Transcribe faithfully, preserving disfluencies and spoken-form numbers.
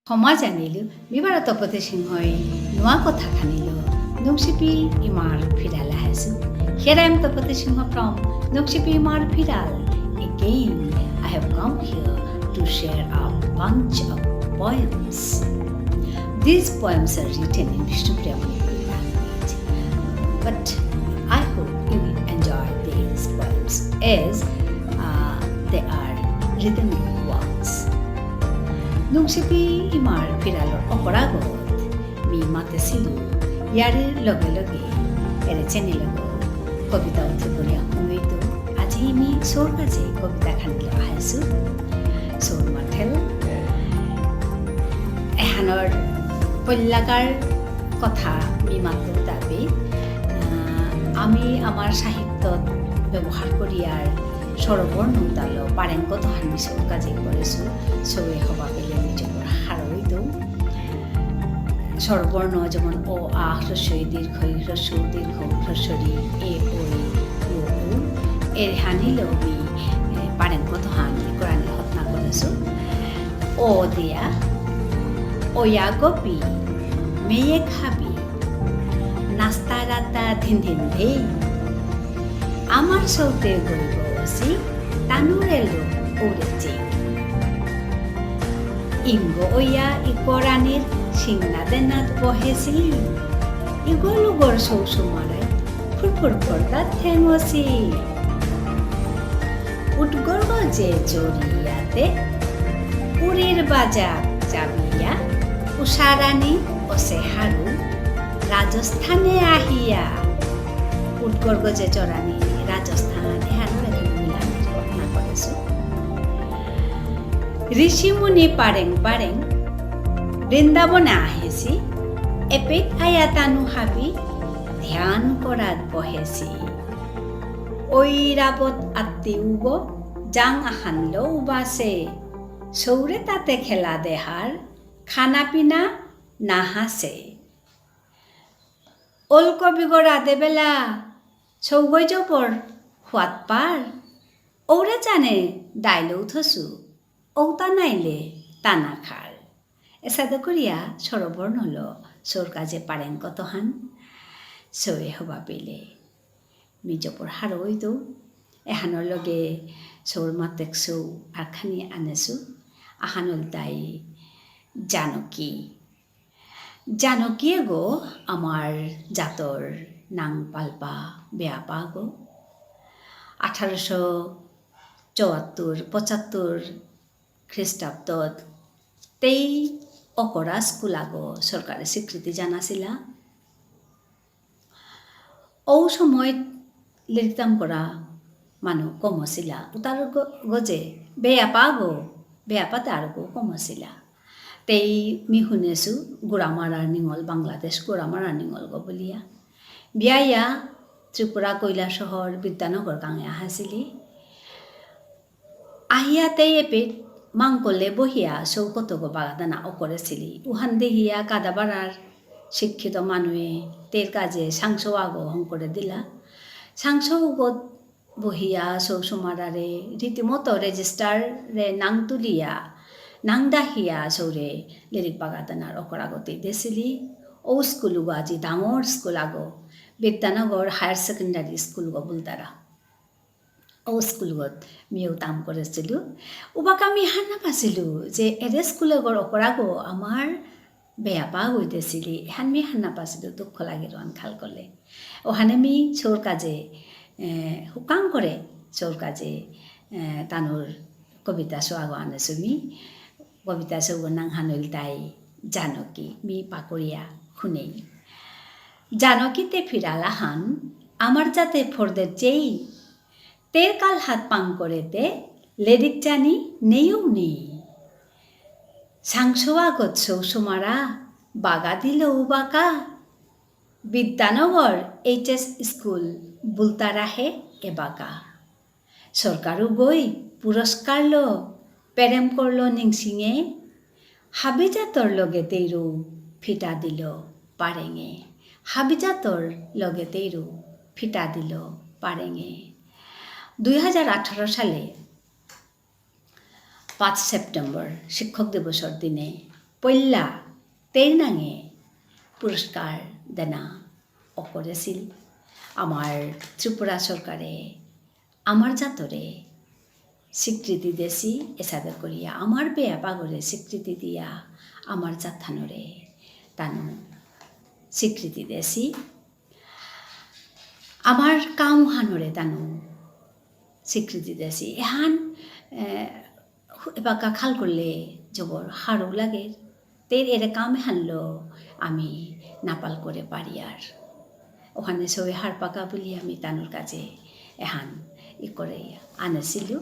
ক্ষমা জানিলু, মি বারো তপতী সিংহই নুয়া কথা খানিলো নুংশিপি ইমার ফিরাল আহেসু। Here I am Tapati Singha from Nungshipi Imar Phiral. Again, I have come here to share a bunch of poems. These poems are written in Bishnupriya Manipuri language, but I hope you will enjoy these poems as uh, they are rhythmic works. নুংশিপি ইমার ফিরালর অকরাগত মি মাতেসিলু, ইয়ারে লগে লগে এরে চেনিলগ কবিতা উঠে বলিয়া হুমেইতু। আজি মি সৌর কাজে কবিতা খানিলো আহেসু। সৌর মাতেল এহানর পল্লাকার কথা মি মাতুর দাবি, আহ, আমি আমার সাহিত্যত ব্যবহার করিয়ার স্বরবর্ণ উতালো পারেং কতহান মি সৌর কাজে করেসু। সৌয়ে হবা পেলে মি জবর হারৌ অইতৌ। স্বরবর্ণ যেমন অ, আ, হ্রস্ব ই, দীর্ঘ ই, হ্রস্ব উ, দীর্ঘ উ, হ্রস্ব ঋ, এ, ঐ, ও, ঔ। এহানিলো মি, এ, পারেং কতহান করানি হতনা করেসু। অ দিয়া, অয়া গপি, মেয়ে খাবি, নাস্তা রাতা ধিন ধিন ধেই। আমার সৌতে গইব অসি, তানুরে লো উড়েচি। ইঙ্গ অয়া ইকরানির সিংনা দেনাত বহেসি। ইগলুগর সৌ সুমারাই ফুরফুর করতাত ঠেঙসি। উটগর্গ যে জরিয়াতে উড়ির বাজা চাবিয়া উষারানী অসে হারু রাজস্থানে আহিয়া। উটগর্গ যে চরানি রাজস্থান এহানো লেখা মিলানি ঘটনা করেসু। ঋষিমুনি পারেং পারেং বৃন্দাবনে আহেসি, এপেত আয়া তানু হাবি ধ্যান করাত বহেসি। ঐরাবত আত্তি উগ জাং আহানলো উবাসে, সৌরে তাতে খেলা দেহার, খানা পিনা নাহাসে। ওলকবিগর আদে বেলা সৌগই জবর হুয়াত পার, ঔরে জানে দাইলেও থসু, ঔতা নাইলে তানা খার। এসাদে করিয়া স্বরবর্ণলো সৌর কাজে পারেং কতহান, সৌয়ে হবা পেলে। মি জবর হারৌ অইতৌ, এহানর লগে সৌর মাতেক সৌ আরখানি আনেসু, আহান ইলতাই জানকী। জানকী এগো আমার জাতর নাং পালপা বেয়াপা আগো। আঠারোশো চুয়াত্তর, পঁচাত্তর খ্রিস্টাব্দত তেই অকরা স্কুল আগো সরকারে স্বীকৃতি জানাসিলা। ঔ সময়ত লেরিক তাম করা মানু কম আসিলা। উতার গ-, গজে বেয়াপা গো, বেয়াপাতে আরগো কম আসিলা। তেই মি হুনেসু গুড়ামারার নিঙল, বাংলাদেশ গুড়ামারার নিঙল গো বুলিয়া। বিয়াইয়া ত্রিপুরা কৈলাসহর বিদ্যানগর গাঙে আহাসিলি। আহিয়া তেই এপেত মাংকলে বহিয়া সৌ কতক বাগাদানা অকরেসিলি। উহান দেহিয়া কাদাবারার শিক্ষিত মানুয়ে তের কাজে সাংসৌ আগো হঙকরে দিলা। সাংসৌ উগত বহিয়া সৌ সুমারারে রীতিমতো রেজিস্টারে নাং তুলিয়া, নাং দাহিয়া সৌরে লেরিক বাগাদানার অকরাগতে দেসিলি। ঔ স্কুল উগো আজি ডাঙর স্কুল আগো, বিদ্যানগর হায়ার সেকেন্ডারি স্কুল গো বুলতারা। ঔ স্কুলগত মিউ তাম করেসিলু। উবাকা মি হার না পাসিলু যে এরে স্কুলগর অকরাগো আমার বেয়াপা গই দেসিলি। এহান মি হার না পাসিলু, দুঃখ লাগিল আন খাল করলে। ওহানে মি সৌর কাজে, এ, হুকাং করে সৌর কাজে, এ, তানুর কবিতা সৌ আগো আনেসু মি। কবিতা সৌগ নাংহান ইলতাই জানকী, মি পাকরিয়া হুনেই। জানকীতে ফিরালাহান, আমার জাতে ফর্দের চেই, তের কাল হাত পাং করেতে, লেরিক জানি নেইও নেই। সাংসৌ আগত সৌ সুমারা, বাগা দিল উবাকা, বিদ্যানগর এইচ এস স্কুল বুলতারাহে এবাকা। সরকারু গই পুরস্কারলো প্রেম করলো নিংসিঙে, হাবিজাতর লগে তেইরু ফিটা দিল পারেঙে। হাবিজাতর লগে তেইরু ফিটা দিল পারেঙে। দুই হাজার আঠারো সালে পাঁচ সেপ্টেম্বর শিক্ষক দিবসর দিনে পইলা তের নাঙে পুরস্কার দেনা অকরেসিল। আমার ত্রিপুরা সরকারে আমার জাতরে স্বীকৃতি দেসি, এসাদে করিয়া আমার বেয়া পাগরে স্বীকৃতি দিয়া আমার জাতহানরে তানু স্বীকৃতি দেসি। আমার কামহানরে তানু স্বীকৃতি দেসি। এহান, এ, এবাকা খাল করলে জবর হারৌ লাগে। তের এরে কাম এহানলো আমি নাপাল করে পারিয়ার। ওহানে সবে হারপাকা বুলি আমি তানুর কাছে এহান ই করে আনেসিলু।